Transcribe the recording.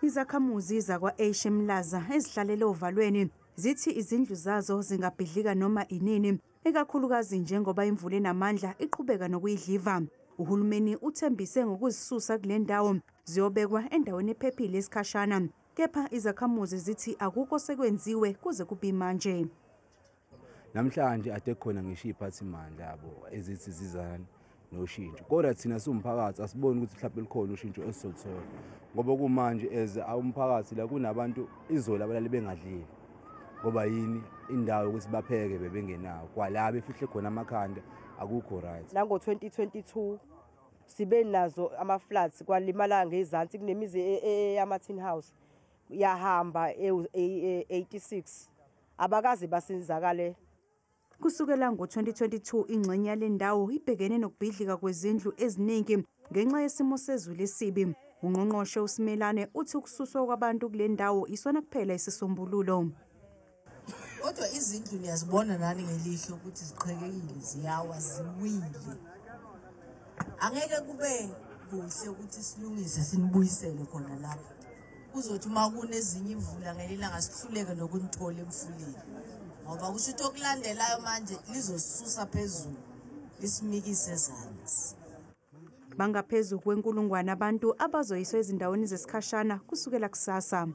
Izakhamuzi zakwa-H eMlaza ezihlalele ovalweni zithi izindlu zazo zingabhidlika noma inini, ikakhulukazi njengoba imvula enamandla iqhubeka nokuyidliva. Uhulumeni uthembise ngokuzisusa kule ndawo ziyobekwa endaweni ephephile esikhashana. Kepha izakhamuzi zithi akukho sekwenziwe kuze kube manje. Namhlanje ade khona ngisho iphathimandla yabo ezithi zizana noshintsho, kodwa thina siwumphakathi asiboni ukuthi mhlawumbe likhona ushintsho esizoluthola, ngoba kumanje as umphakathi la kunabantu izolo abalali bengadlile, ngoba yini indawo ukuthi bapheke bebengenawo kwala befihle khona amakhanda, akukho right. Nango-2022 sibe nazo ama-floods, kwalimala ngezansi kunemizi yama-tin house yahamba e-86, abakaze basizakale. Kusukela ngo-2022 ingxenye yale ndawo ibhekene nokubhidlika kwezindlu eziningi ngenxa yesimo sezulu esibi. Ungqongqoshe uSimelane uthi ukususwa kwabantu kule ndawo isona kuphela isisombululo. Kodwa izindlu niyazibona nani ngelihlo ukuthi ziqhekekile, ziyawa, ziwile. Angeke kube kuhle ukuthi silungise sinibuyisele khona lapha. Kuzothi uma kunezinye imvula ngelilanga sihluleke nokunithola emfuleni, ngoba kusho ukuthi okulandelayo manje lizosisusa phezulu lisimikise ezansi. Bangaphezu kwenkulungwane abantu abazoyiswa ezindaweni zesikhashana kusukela kusasa.